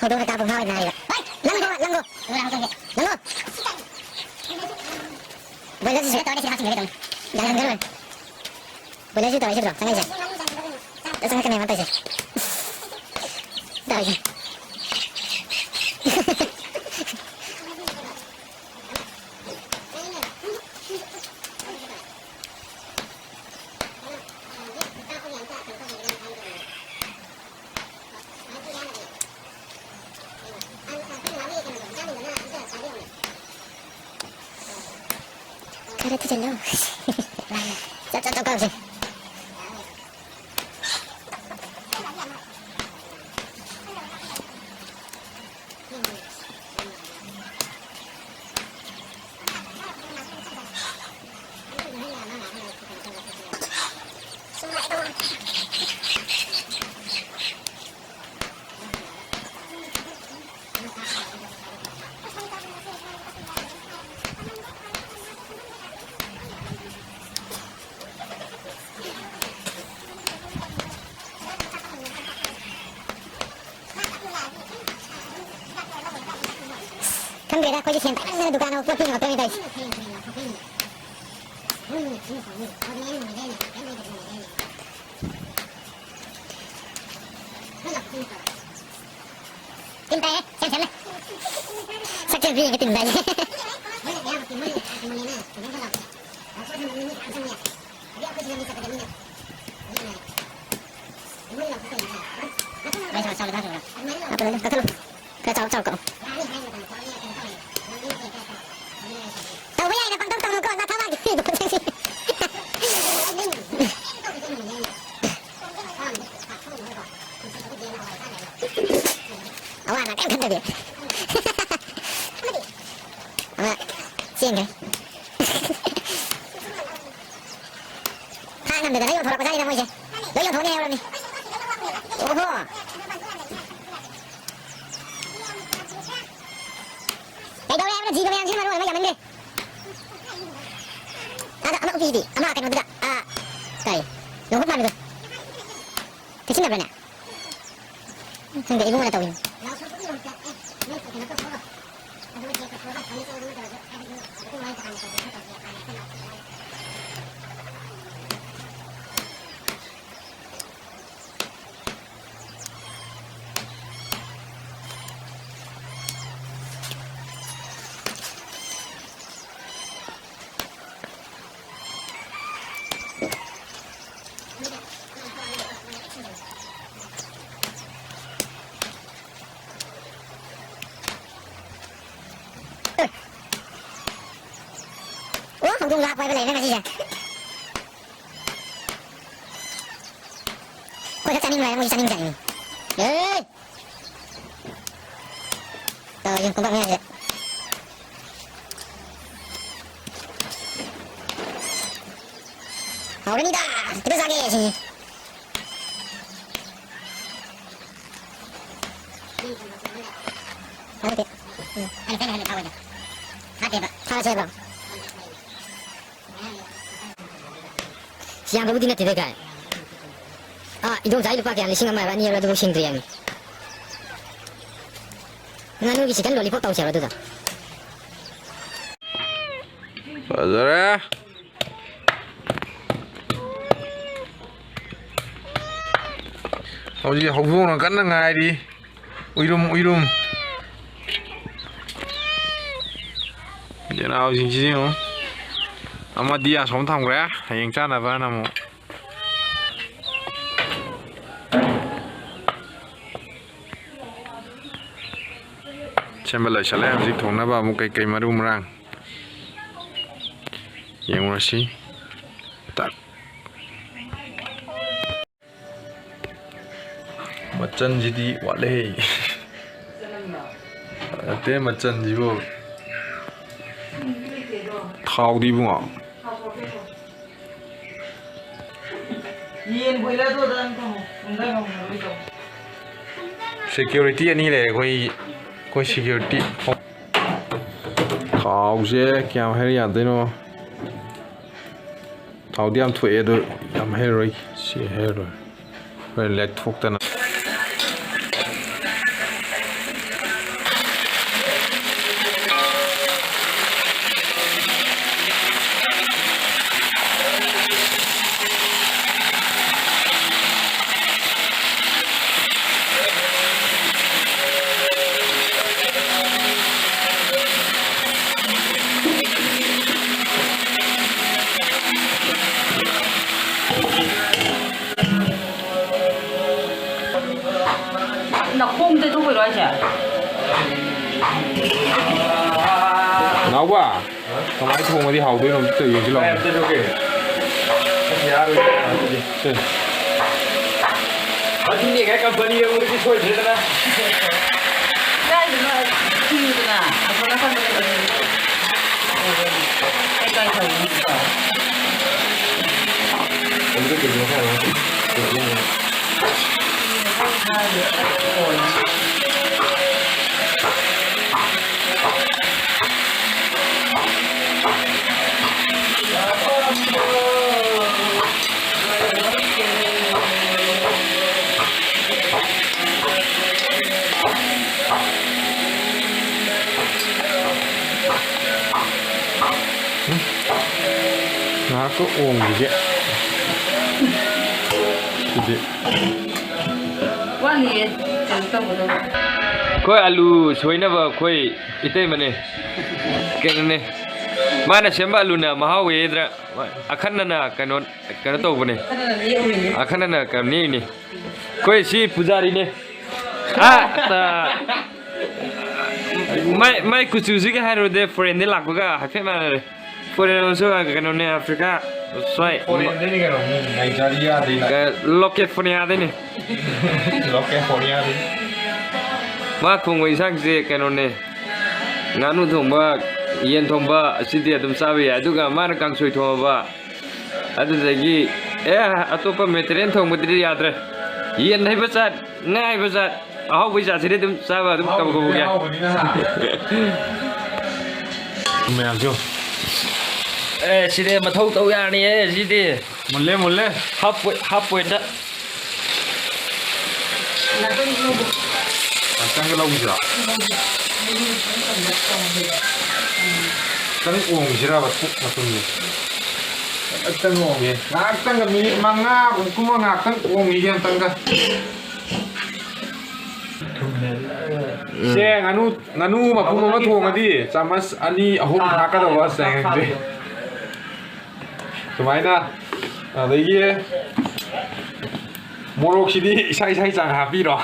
ꯍꯧꯗꯣꯡꯅ ꯀꯥꯞꯄ ꯐꯥꯕ ꯅꯥꯔꯤꯕ꯫ ꯍꯣꯏ, ꯂꯪꯒꯣ, ꯂꯪꯒꯣ꯫ ꯂꯪꯒꯣ꯫ ꯕꯣꯏꯂꯔꯁꯤꯁꯨ ꯇꯧꯔꯦ, ꯁꯤꯗ ꯍꯥꯞꯆꯤꯟꯈ꯭ꯔꯦ ꯇꯧꯅꯤ꯫ ꯌꯥꯔꯝꯈꯤꯔꯣꯏ꯫ ꯕꯣꯏꯂꯔꯁꯨ ꯇꯧꯔꯦ, ꯁꯤꯗ꯭ꯔꯣ? ꯆꯪꯉꯛꯏꯁꯦ꯫ ꯆꯪꯉꯛꯀꯅꯤ ꯍꯥꯏꯕ ꯇꯧꯔꯤꯁꯦ꯫ ꯇꯧꯔꯤꯁꯦ꯫ ꯈꯔ ꯊꯨꯖꯜꯂꯣ꯫ ꯆꯞ, ꯆꯞ, ꯆꯞ ꯀꯛꯁꯦ꯫ ꯑꯩꯈꯣꯏꯁꯦ ꯁꯦꯟ ꯄꯥꯏꯃꯟꯗꯅ ꯗꯨꯀꯥꯟ ꯑꯃ ꯄꯣꯠ ꯄꯤꯅꯕ ꯇꯧꯔꯤꯁꯦ꯫ ꯇꯤꯟ ꯇꯥꯏꯌꯦ, ꯁꯦꯝ ꯁꯦꯝꯂꯦ꯫ ꯁꯛꯁꯦ ꯄꯤꯔꯒ ꯇꯤꯟ ꯇꯥꯏꯌꯦ꯫ ꯃꯩ ꯁꯥ-, ꯁꯥ-, ꯁꯥ-, ꯁꯥ-, ꯀꯛꯊꯠꯂꯣ꯫ ꯈꯔ ꯆꯥꯎ ꯆꯥꯎ ꯀꯛꯑꯣ꯫ ꯇꯧꯕ ꯌꯥꯏꯅ ꯄꯪꯇꯧ ꯇꯧꯅꯨꯀꯣ, ꯅꯥꯊꯧ ꯃꯥꯟꯒꯤ꯫ ꯑꯋꯥ ꯑꯅꯥ ꯀꯩꯝ ꯈꯟꯗꯕꯤ꯫ ꯑꯃ ꯆꯦꯟꯈ꯭ꯔꯦ꯫ ꯈꯥꯡ ꯉꯝꯗꯗꯅ ꯌꯣꯟꯊꯣꯔꯛꯄꯖꯥꯠꯅꯤꯗ ꯃꯣꯏꯁꯦ꯫ ꯂꯣꯏ ꯌꯣꯟꯊꯣꯛꯅꯤ ꯍꯥꯏꯍꯧꯔꯕꯅꯤ꯫ ꯑꯣꯍꯣ꯫ ꯀꯩꯗꯧꯔꯦ ꯍꯥꯏꯕꯅꯣ? ꯖꯤꯕ ꯃꯌꯥꯝꯁꯤꯅ ꯃꯔꯣꯟ ꯑꯃ ꯌꯥꯝꯃꯟꯈ꯭ꯔꯦ꯫ ꯑꯗ ꯑꯃ ꯎꯄꯤꯗꯤ, ꯑꯃ ꯀꯩꯅꯣꯗꯨꯗ, ꯑꯥ, ꯀꯔꯤ? ꯅꯣꯡꯈꯨꯠ ꯄꯥꯟꯕꯗꯣ꯫ ꯆꯦꯛꯁꯤꯟꯅꯕ꯭ꯔꯅꯦ? ꯈꯪꯗꯦ, ꯏꯕꯨꯡꯉꯣꯅ ꯇꯧꯏꯅꯤ꯫ ꯑꯣ, ꯍꯧꯗꯣꯡ ꯂꯥꯛꯄ ꯍꯥꯏꯕ ꯂꯩꯔꯦ ꯉꯁꯤꯁꯦ꯫ ꯑꯩꯈꯣꯏ ꯈꯛ ꯆꯥꯅꯤꯡꯕ ꯍꯥꯏꯔꯦ, ꯃꯣꯏꯁꯨ ꯆꯥꯅꯤꯡ ꯆꯥꯅꯤꯡ꯫ ꯑꯦ! ꯇꯧꯔꯤꯁꯦ ꯄꯨꯡꯀꯛ ꯃꯌꯥꯁꯦ꯫ ꯍꯥꯎꯔꯅꯤꯗ! ꯈꯤꯇ ꯆꯥꯒꯦ ꯁꯤꯅꯤ꯫ ꯅꯠꯇꯦ꯫ ꯎꯝ꯫ ꯑꯩꯅ ꯈꯔ ꯍꯦꯟꯅ ꯊꯥꯎꯋꯦꯗ꯫ ꯍꯥꯞꯄꯦꯕ꯫ ꯊꯥꯁꯦꯕ꯫ ꯁꯤ ꯌꯥꯝꯕꯕꯨꯗꯤ ꯅꯠꯇꯦꯗ ꯀꯥꯏ꯫ ꯑꯥ, ꯏꯟꯗꯣꯝꯆꯥꯒꯤ ꯂꯨꯄꯥ ꯀꯌꯥ? ꯂꯤꯁꯤꯡ ꯑꯃ ꯍꯥꯏꯕ, ꯑꯅꯤ ꯍꯥꯏꯕ, ꯑꯗꯨꯕꯨ ꯁꯤꯡꯗ꯭ꯔꯤ ꯍꯥꯏꯕꯅꯤ꯫ ꯉꯥꯅꯨꯒꯤ chicken lollipop ꯇꯧꯁꯦ ꯍꯥꯏꯕ ꯑꯗꯨꯗ꯫ ꯐꯖꯔꯦ꯫ ꯍꯧꯖꯤꯛ ꯍꯧꯗꯣꯡꯅ ꯀꯟꯅ ꯉꯥꯏꯔꯤ꯫ ꯎꯏꯔꯨꯝ, ꯎꯏꯔꯨꯝ꯫ ꯌꯦꯅꯥꯎꯁꯤꯡꯁꯤ ꯌꯦꯡꯉꯨ꯫ ꯑꯃꯗꯤ ꯑꯁꯣꯝ ꯊꯝꯈ꯭ꯔꯦ, ꯍꯌꯦꯡ ꯆꯥꯅꯕꯅ ꯑꯃꯨꯛ꯫ ꯁꯦꯝꯕ ꯂꯣꯏꯁꯜꯂꯦ꯫ ꯍꯧꯖꯤꯛ ꯊꯣꯡꯅꯕ ꯑꯃꯨꯛ ꯀꯩꯀꯩ ꯃꯔꯨ ꯃꯔꯥꯡ ꯌꯦꯡꯉꯨꯔꯁꯤ꯫ ꯇꯛ꯫ ꯃꯆꯟꯁꯤꯗꯤ ꯋꯥꯠꯂꯦ꯫ ꯅꯠꯇꯦ, ꯃꯆꯟꯁꯤꯕꯨ꯫ ꯊꯥꯎꯗꯤ ꯏꯕꯨꯡꯉꯣ꯫ ꯌꯦꯟ ꯕꯣꯏꯂꯔꯗꯣ ꯑꯗꯨꯗ ꯅꯪ ꯊꯝꯃꯣ꯫ ꯄꯨꯡꯗ ꯉꯝꯃꯔꯣꯏꯗꯣ꯫ Security ꯑꯅꯤ ꯂꯩꯔꯦ ꯑꯩꯈꯣꯏ, ꯑꯩꯈꯣꯏ security꯫ ꯊꯥꯎꯁꯦ ꯀꯌꯥꯝ ꯍꯩꯔ ꯌꯥꯗꯣꯏꯅꯣ? ꯊꯥꯎꯗꯤ ꯌꯥꯝ ꯊꯣꯛꯑꯦ, ꯑꯗꯣ ꯌꯥꯝ ꯍꯩꯔꯔꯣꯏ꯫ ꯁꯤ ꯍꯩꯔꯔꯣꯏ꯫ ꯍꯣꯔꯦꯟ ꯂꯦꯛꯊꯣꯛꯇꯅ꯫ ꯅꯈꯣꯡꯗ ꯇꯧꯕꯤꯔꯣ ꯍꯥꯏꯁꯦ? ꯅꯥꯎꯕ, ꯀꯃꯥꯏꯅ ꯊꯣꯡꯉꯗꯤ ꯍꯥꯎꯗꯣꯏꯅꯣ ꯑꯝꯇ ꯌꯦꯡꯁꯤ ꯂꯥꯎ꯫ ꯚꯥꯏ, ꯑꯝꯇ ꯆꯣꯛꯀꯦ꯫ ꯑꯁ, ꯌꯥꯔꯣꯏ, ꯌꯥꯔꯣꯏ꯫ ꯁꯦ꯫ ꯑꯗꯨꯅꯦ ꯉꯥꯏ ꯀꯝꯄꯅꯤ ꯌꯧꯔꯗꯤ ꯁꯣꯏꯗ꯭ꯔꯦꯗꯅ꯫ ꯀꯥꯏꯗꯅꯣ ꯊꯤꯌꯨꯗꯅ, ꯑꯁꯣꯝ ꯅꯥꯀꯟꯗ ꯂꯩꯕꯅꯤ꯫ ꯀꯩ ꯀꯥꯏ ꯇꯧꯔꯤꯅꯣ? ꯑꯗꯨꯗ ꯀꯩꯅꯣ ꯈꯔ ꯇꯧꯗꯣꯏꯅꯦ꯫ ꯉꯥꯏꯍꯥꯛꯀ ꯑꯣꯝꯈꯤꯒꯦ꯫ ꯁꯤꯗꯤ ꯋꯥꯠꯂꯤꯌꯦ ꯀꯩꯅꯣ ꯇꯧꯒꯗꯕ꯫ ꯑꯩꯈꯣꯏ ꯑꯂꯨ ꯁꯣꯏꯅꯕ ꯑꯩꯈꯣꯏ ꯏꯇꯩꯃꯅꯦ꯫ ꯀꯩꯅꯣꯅꯦ, ꯃꯥꯅ ꯁꯦꯝꯕ ꯑꯂꯨꯅ ꯃꯍꯥꯎ ꯍꯦꯟꯗ꯭ꯔꯥ? ꯑꯈꯟꯅꯅ ꯀꯩꯅꯣ ꯀꯩꯅꯣ ꯇꯧꯕꯅꯦ꯫ ꯈꯔꯅ ꯂꯦꯛꯎꯔꯤꯅꯦ꯫ ꯑꯈꯟꯅꯅ ꯀꯩꯅꯣ ꯅꯦꯛꯏꯅꯦ꯫ ꯑꯩꯈꯣꯏ ꯁꯤ ꯄꯨꯖꯥꯔꯤꯅꯦ꯫ ꯑꯥ, ꯃꯥꯏ ꯃꯥꯏ ꯀꯨꯆꯨꯁꯤꯒ ꯍꯥꯏꯔꯨꯔꯗꯤ ꯐꯣꯔꯦꯟꯗꯩ ꯂꯥꯛꯄꯒ ꯍꯥꯏꯐꯦꯠ ꯃꯥꯟꯅꯔꯦ꯫ ꯐꯣꯔꯦꯟ ꯑꯃꯁꯨ ꯀꯩꯅꯣꯅꯦ, ꯑꯐ꯭ꯔꯤꯀꯥ ꯁ꯭ꯋꯥꯏ꯫ ꯐꯣꯔꯦꯟꯗꯩꯅꯤ ꯀꯩꯅꯣ, ꯃꯤ ꯅꯥꯏꯖꯔꯤꯌꯥꯗꯩꯅ꯫ ꯂꯣꯀꯦꯐꯣꯅꯤꯌꯥꯗꯩꯅꯤ꯫ ꯂꯣꯀꯦꯐꯣꯅꯤꯌꯥꯗꯩꯅꯤ꯫ ꯃꯥ ꯊꯣꯡꯕ ꯏꯟꯁꯥꯡꯁꯦ ꯀꯩꯅꯣꯅꯦ, ꯉꯥꯅꯨ ꯊꯣꯡꯕ, ꯌꯦꯟ ꯊꯣꯡꯕ ꯑꯁꯤꯗꯤ ꯑꯗꯨꯝ ꯆꯥꯕ ꯌꯥꯏ꯫ ꯑꯗꯨꯒ ꯃꯥꯅ ꯀꯥꯡꯁꯣꯏ ꯊꯣꯡꯉꯕ, ꯑꯗꯨꯗꯒꯤ ꯑꯦ, ꯑꯇꯣꯞꯄ ꯃꯦꯇꯔꯤꯌꯦꯜ ꯊꯣꯡꯕꯗꯨꯗꯤ ꯌꯥꯗ꯭ꯔꯦ꯫ ꯌꯦꯟ ꯍꯩꯕ ꯖꯥꯠ, ꯉꯥ ꯍꯩꯕ ꯖꯥꯠ, ꯑꯍꯥꯎꯕꯩ ꯖꯥꯠꯁꯤꯗꯤ ꯑꯗꯨꯝ ꯆꯥꯕ ꯑꯗꯨꯝ ꯀꯧ ꯀꯧꯒꯦ꯫ ꯃꯌꯥꯝꯁꯨ ꯑꯦ, ꯁꯤꯗꯤ ꯃꯊꯧ ꯇꯧ ꯌꯥꯔꯅꯤꯌꯦ ꯁꯤꯗꯤ꯫ ꯃꯨꯜꯂꯦ ꯃꯨꯜꯂꯦ꯫ ꯍꯥꯞ ꯄꯣꯏꯟ, ꯍꯥꯞ ꯄꯣꯏꯟꯗ꯫ ꯉꯥꯛꯇꯪꯒ ꯂꯧꯈꯤꯁꯤꯔꯣ? ꯈꯤꯇꯪ ꯑꯣꯝꯈꯤꯁꯤꯔꯕ ꯄꯨꯛ ꯃꯇꯨꯝꯁꯦ? ꯉꯥꯛꯇꯪ ꯑꯣꯝꯒꯦ꯫ ꯉꯥꯏꯍꯥꯛꯇꯪꯒ ꯃꯤꯅꯤꯠ ꯃꯉꯥꯒꯨꯝꯕ ꯉꯥꯏꯍꯥꯛꯇꯪ ꯑꯣꯝꯈꯤꯒꯦ ꯑꯝꯇꯪꯒ꯫ ꯁꯦ, ꯉꯥꯅꯨ ꯉꯥꯅꯨ ꯃꯄꯨꯝ ꯑꯃ ꯊꯣꯡꯉꯗꯤ ꯆꯥꯃꯁ ꯑꯅꯤ ꯑꯍꯨꯝ ꯊꯥꯛꯀꯗꯧꯕ ꯆꯦꯡꯁꯦ꯫ ꯁꯨꯃꯥꯏꯅ꯫ ꯑꯗꯒꯤ ꯃꯣꯔꯣꯛꯁꯤꯗꯤ ꯏꯁꯥ ꯏꯁꯥꯒꯤ ꯆꯥꯡ ꯍꯥꯞꯄꯤꯔꯣ꯫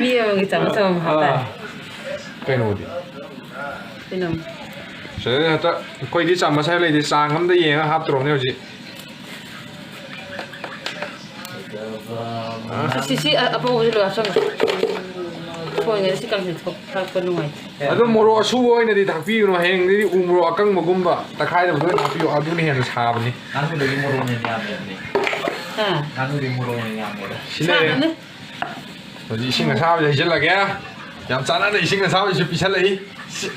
ꯃꯤ ꯑꯃꯒꯤ ꯆꯥꯃꯁ ꯑꯃꯃꯝ ꯍꯥꯞꯇꯥꯔꯦ꯫ ꯑꯥ꯫ ꯀꯩꯅꯣꯗꯤ ꯀꯩꯅꯣ? ꯁꯤꯗꯩꯗ ꯍꯦꯛꯇ ꯑꯩꯈꯣꯏꯗꯤ ꯆꯥꯃꯁ ꯍꯥꯏꯕ ꯂꯩꯇꯦ, ꯆꯥꯡ ꯑꯃꯗ ꯌꯦꯡꯉꯒ ꯍꯥꯞꯇ꯭ꯔꯣꯕꯅꯦ ꯍꯧꯖꯤꯛ꯫ ꯁꯤ ꯁꯤ ꯁꯤ ꯑ- ꯑꯄꯧꯕꯁꯤ ꯂꯣꯏ ꯍꯥꯞꯆꯜꯂꯣ꯫ ꯊꯣꯡꯉꯦ ꯁꯤ ꯀꯥꯡꯁꯣꯏ ꯊꯣꯛ- ꯊꯥꯛꯄ ꯅꯨꯡꯉꯥꯏꯇꯦ꯫ ꯑꯗꯣ ꯃꯣꯔꯣꯛ ꯑꯁꯨꯕ ꯑꯣꯏꯅꯗꯤ ꯊꯥꯛꯄꯤꯒꯅꯨ, ꯍꯌꯦꯡꯗꯒꯤꯗꯤ ꯎ ꯃꯣꯔꯣꯛ ꯑꯀꯪꯕꯒꯨꯝꯕ ꯇꯛꯈꯥꯏꯗꯕꯗꯣ ꯑꯣꯏꯅ ꯍꯥꯞꯄꯤꯌꯣ, ꯑꯗꯨꯅ ꯍꯦꯟꯅ ꯁꯥꯕꯅꯤ꯫ ꯉꯥꯅꯨꯗꯒꯤ ꯃꯣꯔꯣꯛꯅ ꯍꯦꯟꯅ ꯌꯥꯝꯃꯦ꯫ ꯍꯥ? ꯉꯥꯅꯨꯗꯒꯤ ꯃꯣꯔꯣꯛꯅ ꯍꯦꯟꯅ ꯌꯥꯝꯃꯦꯕ꯫ ꯁꯤ ꯂꯩꯔꯦ꯫ ꯁꯥꯕꯅꯦ꯫ ꯍꯧꯖꯤꯛ ꯏꯁꯤꯡ ꯑꯁꯥꯕꯁꯦ ꯍꯩꯖꯤꯜꯂꯒꯦ꯫ ꯌꯥꯝ ꯆꯥꯟꯅꯅ ꯏꯁꯤꯡ ꯑꯁꯥꯕꯁꯤꯁꯨ ꯄꯤꯁꯜꯂꯛꯏ꯫ ꯁꯤ-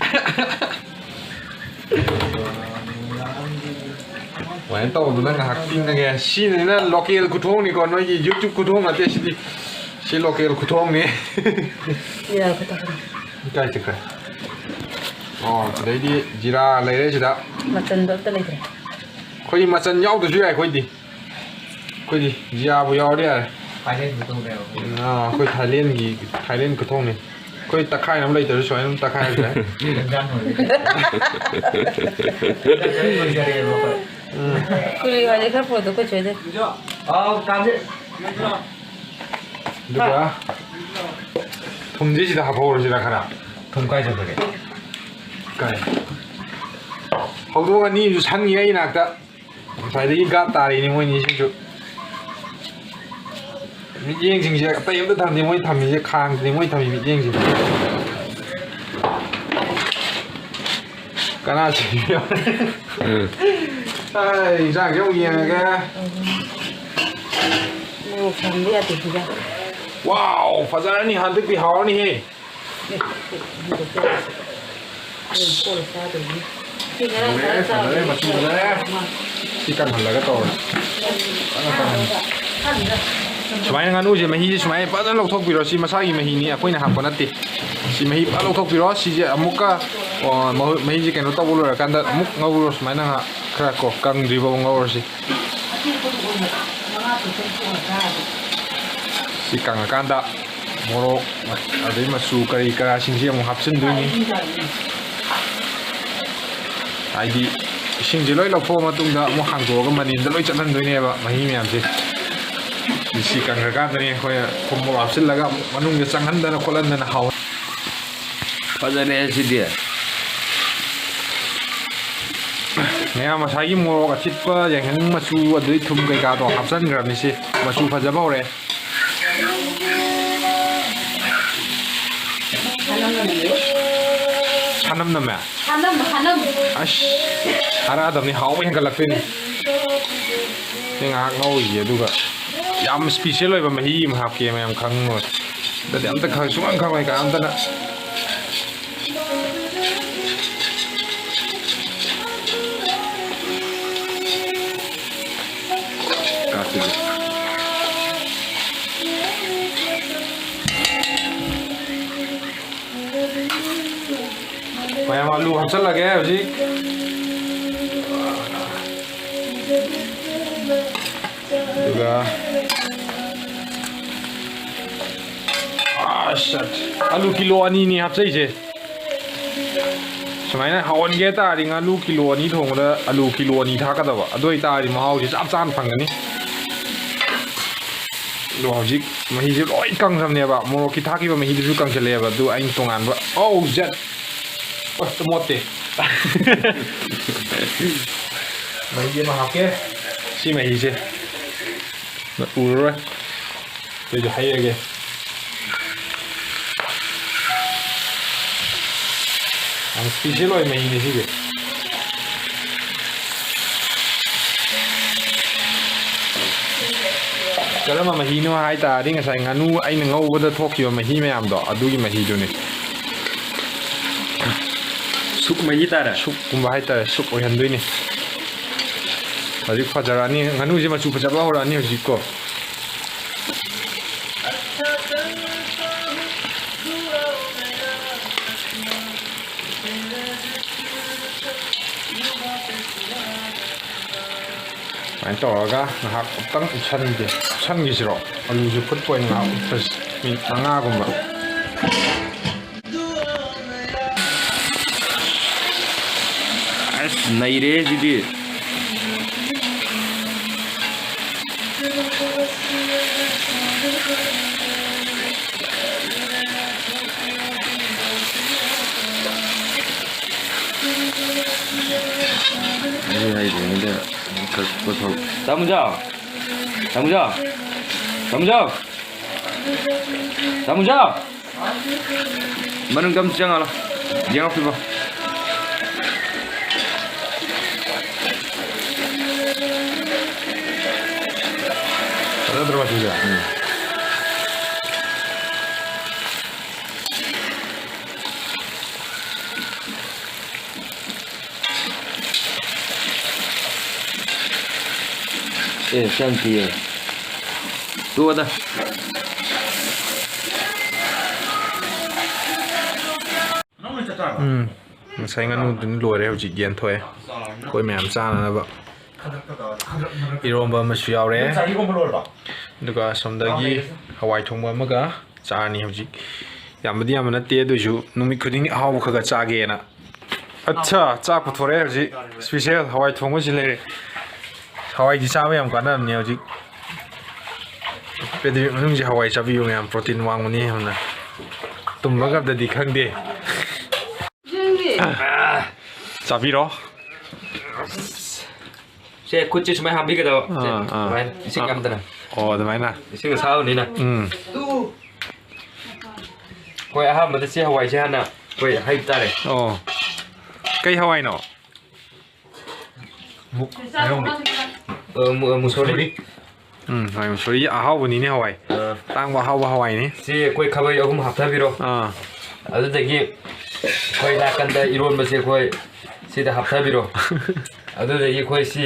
ꯑꯗꯨꯃꯥꯏꯅ ꯇꯧꯗꯅ ꯉꯥꯏꯍꯥꯛ ꯇꯤꯡꯉꯒꯦ꯫ ꯁꯤꯅꯤꯅ ꯂꯣꯀꯦꯜ ꯈꯨꯊꯣꯡꯅꯤꯀꯣ, ꯅꯣꯏꯒꯤ YouTube ꯈꯨꯊꯣꯡ ꯅꯠꯇꯦ ꯁꯤꯗꯤ꯫ ꯁꯤ ꯂꯣꯀꯦꯜ ꯈꯨꯊꯣꯡꯅꯤ꯫ ꯌꯥ, ꯈꯇꯪ꯫ ꯏꯀꯥꯏ ꯆꯤꯛꯈ꯭ꯔꯦ꯫ ꯑꯣ, ꯑꯗꯩꯗꯤ ꯖꯤꯔꯥ ꯂꯩꯔꯦ ꯁꯤꯗ꯫ ꯃꯆꯟꯗꯣ ꯑꯝꯇ ꯂꯩꯇ꯭ꯔꯦ꯫ ꯑꯩꯈꯣꯏꯗꯤ ꯃꯆꯟ ꯌꯥꯎꯗ꯭ꯔꯁꯨ ꯌꯥꯏ ꯑꯩꯈꯣꯏꯗꯤ꯫ ꯑꯩꯈꯣꯏꯗꯤ ꯖꯤꯔꯥꯕꯨ ꯌꯥꯎꯔꯗꯤ ꯌꯥꯔꯦ꯫ ꯊꯥꯏꯂꯦꯟ ꯈꯨꯊꯣꯡꯅꯦꯕ ꯑꯩꯈꯣꯏꯗꯤ꯫ ꯑꯥ, ꯑꯩꯈꯣꯏ ꯊꯥꯏꯂꯦꯟꯒꯤ, ꯊꯥꯏꯂꯦꯟ ꯈꯨꯊꯣꯡꯅꯤ꯫ ꯑꯩꯈꯣꯏ ꯇꯛꯈꯥꯏꯅꯕ ꯂꯩꯇ꯭ꯔꯁꯨ ꯁꯨꯃꯥꯏꯅ ꯑꯗꯨꯝ ꯇꯛꯈꯥꯏꯔꯁꯨ ꯌꯥꯏ꯫ ꯏꯟꯖꯥꯡ ꯂꯣꯏꯔꯦ꯫ ꯎꯝ꯫ ꯀꯨꯂꯤ ꯋꯥꯂꯤ ꯈꯔ ꯄꯨꯔꯛꯑꯣ ꯑꯩꯈꯣꯏ ꯆꯦꯗ꯫ ꯑꯥꯎ, ꯇꯥꯟꯁꯤ꯫ ꯑꯗꯨꯒ ꯊꯨꯝꯁꯤ ꯁꯤꯗ ꯍꯥꯞꯍꯧꯔꯁꯤꯔ ꯈꯔ꯫ ꯊꯨꯝ ꯀꯥꯏ ꯆꯠꯈ꯭ꯔꯒꯦ? ꯀꯥꯏ? ꯍꯧꯗꯣꯡ ꯑꯅꯤ ꯑꯃꯁꯨ ꯁꯪꯉꯤ ꯑꯩ ꯅꯥꯛꯇ꯫ ꯉꯁꯥꯏꯗꯒꯤ ꯒꯥꯠ ꯇꯥꯔꯤꯅꯤ ꯃꯣꯏꯅꯤꯁꯤꯁꯨ꯫ ꯃꯤꯠꯌꯦꯡꯁꯤꯡꯁꯦ ꯑꯇꯩ ꯑꯝꯇ ꯊꯝꯗꯦ, ꯃꯣꯏ ꯊꯝꯃꯤꯁꯦ ꯈꯥꯡꯁꯤꯅꯦ ꯃꯣꯏ ꯊꯝꯃꯤ ꯃꯤꯠꯌꯦꯡꯁꯦ꯫ ꯀꯅꯥ ꯁꯤꯕ? ꯎꯝ꯫ ꯑꯩ ꯏꯟꯁꯥꯡꯁꯦ ꯑꯃꯨꯛ ꯌꯦꯡꯉꯒꯦ꯫ ꯃꯣꯔꯣꯛ ꯁꯥꯍꯟꯕ ꯌꯥꯗꯦ ꯁꯤꯗ꯫ ꯋꯥꯎ, ꯐꯖꯔꯅꯤ ꯍꯟꯗꯛꯇꯤ, ꯍꯥꯎꯔꯅꯤꯍꯦ꯫ ꯐꯖꯔꯦ, ꯐꯖꯔꯦ, ꯃꯆꯨ ꯐꯖꯔꯦ꯫ ꯁꯤ ꯀꯪꯍꯜꯂꯒ ꯇꯧꯔꯦ꯫ ꯐꯖꯅ ꯀꯪꯍꯟ-, ꯁꯨꯃꯥꯏꯅ ꯉꯥꯅꯨꯁꯦ ꯃꯍꯤꯁꯦ ꯁꯨꯃꯥꯏꯅ ꯐꯖꯅ ꯂꯧꯊꯣꯛꯄꯤꯔꯣ꯫ ꯁꯤ ꯃꯁꯥꯒꯤ ꯃꯍꯤꯅꯤ, ꯑꯩꯈꯣꯏꯅ ꯍꯥꯞꯄ ꯅꯠꯇꯦ꯫ ꯁꯤ ꯃꯍꯤ ꯐꯖꯅ ꯂꯧꯊꯣꯛꯄꯤꯔꯣ꯫ ꯁꯤꯁꯦ ꯑꯃꯨꯛꯀ, ꯑꯣ, ꯃꯍꯨ-, ꯃꯍꯤꯁꯦ ꯀꯩꯅꯣ ꯇꯧꯕ ꯂꯣꯏꯔꯀꯥꯟꯗ ꯑꯃꯨꯛ ꯉꯧꯔꯣ꯫ ꯁꯨꯃꯥꯏꯅ ꯉꯥꯏꯍꯥꯛ ꯈꯔ ꯀꯣ, ꯀꯪꯗ꯭ꯔꯤꯕ ꯉꯧꯔꯁꯤ꯫ ꯁꯤ ꯀꯪꯉꯀꯥꯟꯗ ꯃꯣꯔꯣꯛ, ꯑꯗꯩ ꯃꯆꯨ ꯀꯔꯤ ꯀꯔꯥꯁꯤꯡꯁꯤ ꯑꯃꯨꯛ ꯍꯥꯞꯆꯤꯟꯗꯣꯏꯅꯤ꯫ ꯍꯥꯏꯗꯤ ꯏꯁꯤꯡꯁꯦ ꯂꯣꯏ ꯂꯧꯊꯣꯛꯑ ꯃꯇꯨꯡꯗ ꯑꯃꯨꯛ ꯍꯥꯡꯗꯣꯛꯑꯒ ꯃꯅꯤꯟꯗ ꯂꯣꯏ ꯆꯠꯍꯟꯗꯣꯏꯅꯦꯕ ꯃꯍꯤ ꯃꯌꯥꯝꯁꯦ꯫ ꯁꯤ ꯀꯪꯈ꯭ꯔꯀꯥꯟꯗꯅꯦ ꯑꯩꯈꯣꯏꯅ ꯊꯨꯝ ꯃꯣꯔꯣꯛ ꯍꯥꯞꯆꯤꯜꯂꯒ ꯑꯃꯨꯛ ꯃꯅꯨꯡꯗ ꯆꯪꯍꯟꯗꯅ ꯈꯣꯠꯍꯟꯗꯅ ꯍꯥꯎꯍꯟ-, ꯐꯖꯔꯦ ꯁꯤꯗꯤ꯫ ꯃꯌꯥꯝ ꯉꯁꯥꯏꯒꯤ ꯃꯣꯔꯣꯛ ꯑꯊꯤꯠꯄ, ꯌꯥꯏꯉꯪ ꯃꯆꯨ, ꯑꯗꯨꯗꯩ ꯊꯨꯝ ꯀꯩꯀꯥꯗꯣ ꯍꯥꯞꯆꯤꯟꯈ꯭ꯔꯕꯅꯤ꯫ ꯁꯤ ꯃꯆꯨ ꯐꯖꯕ ꯍꯧꯔꯦ꯫ ꯁꯥꯅꯝ ꯅꯝꯃꯦ? ꯁꯥꯅꯝ, ꯁꯥꯅꯝ꯫ ꯑꯁ, ꯊꯥꯔꯛꯑꯗꯕꯅꯤ, ꯍꯥꯎꯕ ꯍꯦꯟꯒꯠꯂꯛꯇꯣꯏꯅꯤ꯫ ꯁꯤ ꯉꯥꯏꯍꯥꯛ ꯉꯧꯔꯤꯁꯦ, ꯑꯗꯨꯒ ꯌꯥꯝ special ꯑꯣꯏꯕ ꯃꯍꯤ ꯑꯃ ꯍꯥꯞꯀꯦ, ꯃꯌꯥꯝ ꯈꯪꯉꯣꯏ꯫ ꯑꯗꯨꯗꯤ ꯑꯝꯇ ꯈꯪ-, ꯁꯨꯡꯈꯪ ꯈꯪꯉꯣꯏ ꯀꯅꯥꯝꯇꯅ꯫ ꯀꯥꯞꯄꯤꯒꯦ꯫ ꯃꯌꯥꯝ ꯍꯥꯞꯆꯜꯂꯒꯦ ꯍꯧꯖꯤꯛ꯫ ꯑꯗꯨꯒ ꯑꯁ, ꯑꯂꯨ ꯀꯤꯂꯣ ꯑꯅꯤꯅꯤ ꯍꯥꯞꯆꯩꯁꯦ꯫ ꯁꯨꯃꯥꯏꯅ ꯍꯥꯎꯍꯟꯒꯦ ꯍꯥꯏ ꯇꯥꯔꯗꯤ ꯉꯥꯅꯨ ꯀꯤꯂꯣ ꯑꯅꯤ ꯊꯣꯡꯕꯗ ꯑꯂꯨ ꯀꯤꯂꯣ ꯑꯅꯤ ꯊꯥꯛꯀꯗꯕ꯫ ꯑꯗꯨ ꯑꯣꯏꯇꯥꯔꯗꯤ ꯃꯍꯥꯎꯁꯦ ꯆꯞ ꯆꯥꯅ ꯐꯪꯒꯅꯤ꯫ ꯑꯗꯣ ꯍꯧꯖꯤꯛ ꯃꯍꯤꯁꯦ ꯂꯣꯏ ꯀꯪꯈ꯭ꯔꯕꯅꯦꯕ꯫ ꯃꯣꯔꯣꯛꯀꯤ ꯊꯥꯛꯈꯤꯕ ꯃꯍꯤꯗꯨꯁꯨ ꯀꯪꯁꯤꯜꯂꯛꯑꯦꯕ꯫ ꯑꯗꯨ ꯑꯩꯅ ꯇꯣꯉꯥꯟꯕ, ꯑꯧ, ꯖꯠ! ꯑꯁ, ꯃꯣꯠꯇꯦ꯫ ꯃꯍꯤ ꯑꯃ ꯍꯥꯞꯀꯦ꯫ ꯁꯤ ꯃꯍꯤꯁꯦ ꯎꯔꯔꯣꯏ꯫ ꯑꯗꯨꯗꯤ ꯍꯩꯔꯒꯦ꯫ ꯌꯥꯝ special ꯑꯣꯏ ꯃꯍꯤꯅꯦ ꯁꯤꯗꯤ꯫ ꯀꯔꯝꯕ ꯃꯍꯤꯅꯣ ꯍꯥꯏ ꯇꯥꯔꯗꯤ, ꯉꯁꯥꯏ ꯉꯥꯅꯨ ꯑꯩꯅ ꯉꯧꯕꯗ ꯊꯣꯛꯈꯤꯕ ꯃꯍꯤ ꯃꯌꯥꯝꯗꯣ, ꯑꯗꯨꯒꯤ ꯃꯍꯤꯗꯨꯅꯤ꯫ ꯁꯨꯞ ꯃꯍꯤ ꯇꯥꯔꯦ꯫ ꯁꯨꯞꯀꯨꯝꯕ ꯍꯥꯏꯇꯥꯔꯦ, ꯁꯨꯞ ꯑꯣꯏꯍꯟꯗꯣꯏꯅꯤ꯫ ꯍꯧꯖꯤꯛ ꯐꯖꯔꯛꯑꯅꯤ, ꯉꯥꯅꯨꯁꯦ ꯃꯆꯨ ꯐꯖꯕ ꯍꯧꯔꯛꯑꯅꯤ ꯍꯧꯖꯤꯛꯀꯣ꯫ ꯁꯨꯃꯥꯏꯅ ꯇꯧꯔꯒ ꯉꯥꯏꯍꯥꯛ ꯑꯃꯨꯛꯇꯪ ꯎꯞꯁꯟꯒꯦ, ꯎꯞꯁꯟꯈꯤꯁꯤꯔꯣ? ꯑꯂꯨꯁꯦ ꯐꯨꯠꯄ ꯑꯣꯏꯅ ꯉꯥꯏꯍꯥꯛ ꯎꯞꯄꯁꯤ, ꯃꯤꯅꯤꯠ ꯃꯉꯥꯒꯨꯝꯕ꯫ ꯑꯁ, ꯅꯩꯔꯦ ꯁꯤꯗꯤ꯫ ꯑꯩ ꯍꯥꯏꯗ꯭ꯔꯤꯉꯩꯗ ꯀꯛꯄ ꯊꯣꯛ-, ꯇꯥꯃꯣꯖꯥꯎ! ꯇꯥꯃꯣꯖꯥꯎ! ꯇꯥꯃꯣꯖꯥꯎ! ꯇꯥꯃꯣꯖꯥꯎ! ꯃꯅꯨꯡꯗ ꯑꯝ ꯆꯪꯉꯛꯑꯣ꯫ ꯌꯦꯡꯉꯛꯈꯤꯕ꯫ ꯐꯖꯗ꯭ꯔꯣ ꯃꯆꯨꯁꯦ? ꯎꯝ꯫ ꯑꯦ, ꯆꯪꯈꯤꯌꯦ꯫ ꯇꯣꯛꯑꯣꯗ꯫ ꯎꯝ꯫ ꯉꯁꯥꯏ ꯉꯥꯅꯨꯗꯨꯅ ꯂꯣꯏꯔꯦ, ꯍꯧꯖꯤꯛ ꯌꯦꯟ ꯊꯣꯛꯑꯦ꯫ ꯑꯩꯈꯣꯏ ꯃꯌꯥꯝ ꯆꯥꯅꯅꯕ ꯏꯔꯣꯝꯕ ꯑꯃꯁꯨ ꯌꯥꯎꯔꯦ꯫ ꯑꯗꯨꯒ ꯁꯣꯝꯗꯒꯤ ꯍꯋꯥꯏ ꯊꯣꯡꯕ ꯑꯃꯒ ꯆꯥꯔꯅꯤ ꯍꯧꯖꯤꯛ꯫ ꯌꯥꯝꯕꯗꯤ ꯌꯥꯝꯕ ꯅꯠꯇꯦ, ꯑꯗꯨꯏꯁꯨ ꯅꯨꯃꯤꯠ ꯈꯨꯗꯤꯡꯒꯤ ꯑꯍꯥꯎꯕ ꯈꯔ ꯈꯔ ꯆꯥꯒꯦꯅ꯫ ꯑꯠꯁꯥ, ꯆꯥꯛ ꯄꯨꯊꯣꯔꯛꯑꯦ ꯍꯧꯖꯤꯛ꯫ ꯏꯁꯄꯤꯁꯦꯜ ꯍꯋꯥꯏ ꯊꯣꯡꯕꯁꯤ ꯂꯩꯔꯦ꯫ ꯍꯋꯥꯏꯗꯤ ꯆꯥꯕ ꯌꯥꯝ ꯀꯥꯟꯅꯕꯅꯦ ꯍꯧꯖꯤꯛ꯫ ꯄꯦꯗ꯭ꯔꯤꯛ ꯃꯅꯨꯡꯁꯤ ꯍꯋꯥꯏ ꯆꯥꯕꯤꯌꯨ ꯃꯌꯥꯝ, ꯄ꯭ꯔꯣꯇꯤꯟ ꯋꯥꯡꯕꯅꯤ ꯌꯥꯝꯅ꯫ ꯇꯨꯝꯕ ꯉꯝꯗꯗꯤ ꯈꯪꯗꯦ꯫ ꯆꯥꯕꯤꯔꯣ꯫ ꯁꯦ, ꯈꯨꯠꯁꯦ ꯁꯨꯃꯥꯏꯅ ꯍꯥꯝꯕꯤꯒꯗꯕ꯫ ꯁꯦ, ꯑꯥ, ꯑꯥ꯫ ꯁꯨꯃꯥꯏꯅ, ꯏꯁꯤꯡ ꯑꯥ꯫ ꯌꯥꯝꯗꯅ꯫ ꯑꯣ, ꯑꯗꯨꯃꯥꯏꯅ? ꯏꯁꯤꯡ ꯑꯁꯥꯕꯅꯤꯅ꯫ ꯎꯝ꯫ ꯑꯩꯈꯣꯏ ꯑꯍꯥꯟꯕꯗ ꯆꯦ ꯍꯋꯥꯏꯁꯦ ꯍꯥꯟꯅ ꯑꯩꯈꯣꯏ ꯍꯩꯕ ꯇꯥꯔꯦ꯫ ꯑꯣ꯫ ꯀꯩ ꯍꯋꯥꯏꯅꯣ? ꯃꯨꯛ-, ꯃꯥꯏꯔꯣꯡꯕꯤ꯫ ꯑ, ꯃꯨ-, ꯑ, ꯃꯨꯁꯣꯔꯤ꯫ ꯎꯝ, ꯍꯋꯥꯏ ꯃꯨꯁꯣꯔꯤ ꯑꯍꯥꯎꯕꯅꯤꯅꯦ ꯍꯋꯥꯏ꯫ ꯑ꯫ ꯇꯥꯡꯕ ꯑꯍꯥꯎꯕ ꯍꯋꯥꯏꯅꯤ꯫ ꯁꯤ ꯑꯩꯈꯣꯏ ꯈꯥꯕꯩ ꯑꯍꯨꯝ ꯍꯥꯞꯊꯕꯤꯔꯣ꯫ ꯑꯥ꯫ ꯑꯗꯨꯗꯒꯤ ꯑꯩꯈꯣꯏ ꯅꯥꯀꯟꯗ ꯏꯔꯣꯟꯕꯁꯦ ꯑꯩꯈꯣꯏ ꯁꯤꯗ ꯍꯥꯞꯊꯕꯤꯔꯣ꯫ ꯑꯗꯨꯗꯒꯤ ꯑꯩꯈꯣꯏ ꯁꯤ,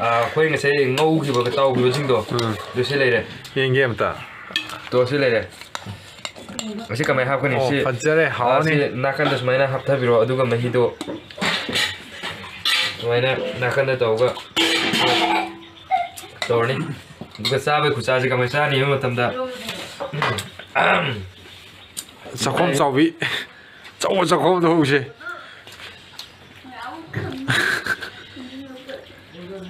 ꯑ, ꯑꯩꯈꯣꯏ ꯉꯁꯥꯏ ꯉꯧꯈꯤꯕꯒ ꯇꯥꯎꯈꯤꯕꯁꯤꯡꯗꯣ, ꯎꯝ꯫ ꯑꯗꯨ ꯁꯤ ꯂꯩꯔꯦ꯫ ꯌꯦꯡꯒꯦ ꯑꯝꯇ꯫ ꯇꯣ, ꯁꯤ ꯂꯩꯔꯦ꯫ ꯑꯁꯤ ꯀꯃꯥꯏꯅ ꯍꯥꯞꯀꯅꯤ? ꯑꯣ, ꯁꯤ, ꯐꯖꯔꯦ, ꯑ, ꯍꯥꯎꯔꯅꯤ꯫ ꯁꯤ ꯅꯥꯀꯟꯗ ꯁꯨꯃꯥꯏꯅ ꯍꯥꯞꯊꯕꯤꯔꯣ, ꯑꯗꯨꯒ ꯃꯍꯤꯗꯣ ꯁꯨꯃꯥꯏꯅ ꯅꯥꯀꯟꯗ ꯇꯧꯔꯒ ꯇꯧꯔꯅꯤ꯫ ꯑꯗꯨꯒ ꯆꯥꯕꯒꯤ ꯈꯨꯠꯆꯥꯁꯦ ꯀꯃꯥꯏꯅ ꯆꯥꯅꯤ ꯍꯥꯏꯕ ꯃꯇꯝꯗ, ꯆꯥꯛꯈꯣꯝ ꯆꯥꯎꯕꯤ, ꯑꯆꯧꯕ ꯆꯥꯛꯈꯣꯝꯗ ꯍꯧꯁꯦ꯫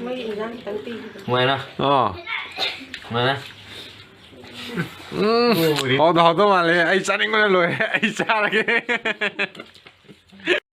ꯃꯣꯏ ꯏꯟꯖꯥꯡ ꯈꯤꯇꯪ ꯄꯤꯕꯗꯣ꯫ ꯁꯨꯃꯥꯏꯅ꯫ ꯑꯥ꯫ ꯁꯨꯃꯥꯏꯅ꯫ ꯎꯝ, ꯍꯥꯎꯗ ꯍꯥꯎꯗꯧ ꯃꯥꯜꯂꯦ꯫ ꯑꯩ ꯆꯥꯅꯤꯡꯕꯅ ꯂꯣꯏꯔꯦ꯫ ꯑꯩ ꯆꯥꯔꯒꯦ꯫